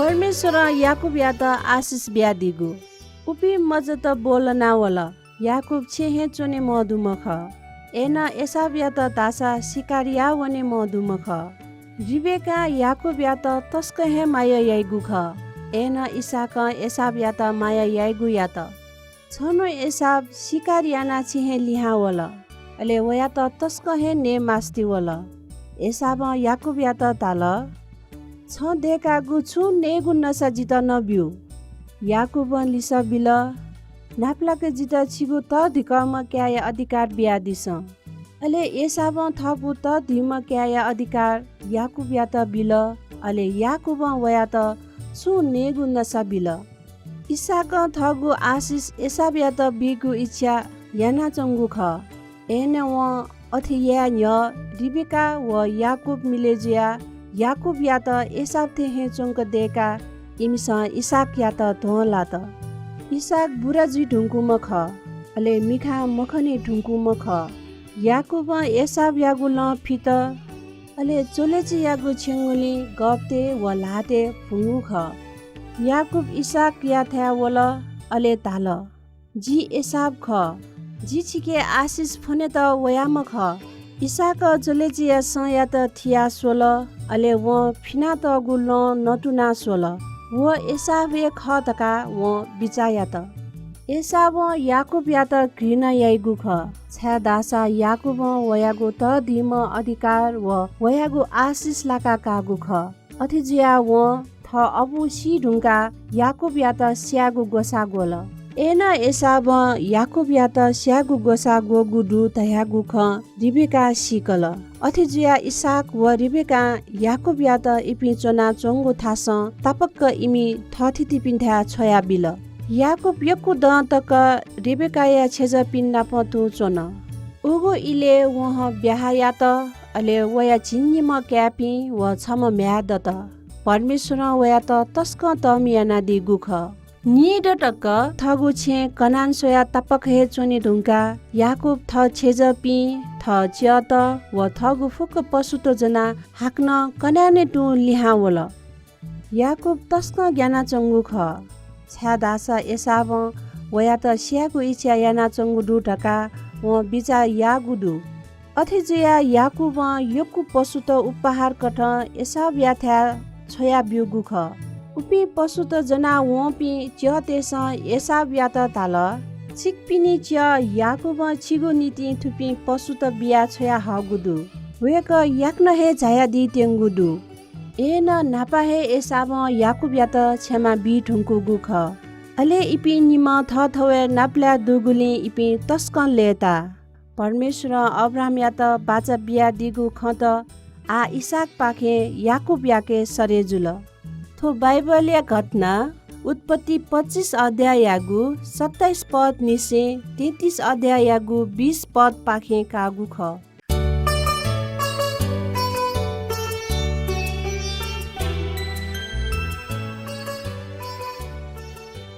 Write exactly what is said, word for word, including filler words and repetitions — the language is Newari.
परमेश्वरं याकूबयात आशिष बियादीगु। उपिं मचात ब्वलना वल। याकूब छेँ हे च्वने मदुम्ह खः। अय्नं एसावयात धाःसा शिकार याः वने मदुम्ह खः। रिबेकां याकूबयात तसकं हे माया याइगु खः। अय्नं इसहाकं एसावयात माया याइगु यात। छन्हु एसाव शिकार यानाः छेँ हे लिहां वल। अले वयात तसकं हे नये मास्ति वल। एसावं याकूबयात धाल, "छं दय्कागु छुं नयेगु नसा जितः नं ब्यु।" याकूबं लिसः बिल, "न्हापालाक जितः छिगु तःधिकःम्ह काय्‌या अधिकार बियादिसँ।" अले एसावं थःगु तःधिम्ह काय्‌या अधिकार याकूबयात बिल। अले याकूबं वयात छुं नयेगु नसा बिल। इसहाकं थःगु आशिष एसावयात बीगु इच्छा यानाच्वंगु खः। अय्नं वं अथे याये न्ह्यः रिबेका व याकूब मिलय् जुयाः याकूबयात एसाव थें हे च्वंक दय्काः इमिसं इसहाकयात ध्वं लात। इसहाक बुरा जुइ धुंकूम्ह खः, अले मिखां मखने धुंकूम्ह खः। याकूबं एसावयागु लं फित, अले च्वलेचीयागु छेँगुलिं गःपतय् व ल्हातय् भुंगु खः। याकूब इसहाकयाथाय् वल, अले धाल, "जि एसाव खः। जि छिके आशिष फ्वनेत वयाम्ह खः।" इसहाकं च्वलेचीया सँयात थियाः स्वल, अले वं फिनातःगु लं नतुनाः स्वल। व एसाव हे खः धकाः वं बिचाः यात। एसावं याकूबयात घृणा याइगु खः, छाय्धाःसा याकूबं वयागु तःधिम्ह अधिकार व वयागु आशिष लाका काःगु खः। अथे जुयाः वं थः अबुं सी धुंकाः याकूबयात स्यायेगु ग्वसाः ग्वल। अय्नं एसावं याकूबयात स्यायेगु ग्वसाः ग्वःगु दु धयागु खँ रिबेकां सीकल। अथे जुयाः इसहाक व रिबेकां याकूबयात इपिं च्वनाच्वंगु थासं तापाक्क इमि थःथितिपिन्थाय् छ्वयाबिल। याकूब यक्व दँ तक रिबेकाया छेँजःपिं नाप तुं च्वन। उगु इलय् वं ब्याहा यात, अले वया झिंनिम्ह काय्‌पिं व छम्ह म्ह्याय् दत। परमेश्वरं वयात तसकं तःमि यानादीगु खः। नीदँ तक थःगु छेँ कनान स्वयाः तापाक हे च्वने धुंकाः याकूब थः छेँजःपिं, थः च्यःत व थःगु फुक्क पशुत ज्वनाः हाकनं कनानय् तुं लिहां वल। याकूब तसकं ग्यानाच्वंगु खः, छाय्धाःसा एसावं वयात स्यायेगु इच्छा यानाच्वंगु दु धकाः वं बिचाः याःगु दु। अथे जुयाः याकूबं यक्व पशुत उपहार कथं एसावयाथाय् छ्वयाब्यूगु खः। उपिं पशुत ज्वनाः वंपिं च्यःतय्सं एसावयात धाल, "छिकपिनि च्यः याकूबं छिगु निंतिं थुपिं पशुत बियाः छ्वयाहःगु दु। वय्कः याकनं हे झायादीत्यंगु दु।" अय्नं न्हापा हे एसावं याकूबयात क्षमा बी धुंकूगु खः। अले इपिं निम्ह थःथवय् नापलाये दुगुलिं इपिं तसकं लय्ताः। परमेश्वरं अब्राहामयात बाचा बियादीगु खँत आः इसहाकपाखें याकूबयाके सरे जुल। थ्व बाइबलया घटना उत्पत्ति पच्चिस अध्याययागु सत्ताइस पदनिसें तेत्तिस अध्याययागु बिस पदपाखें काःगु खः।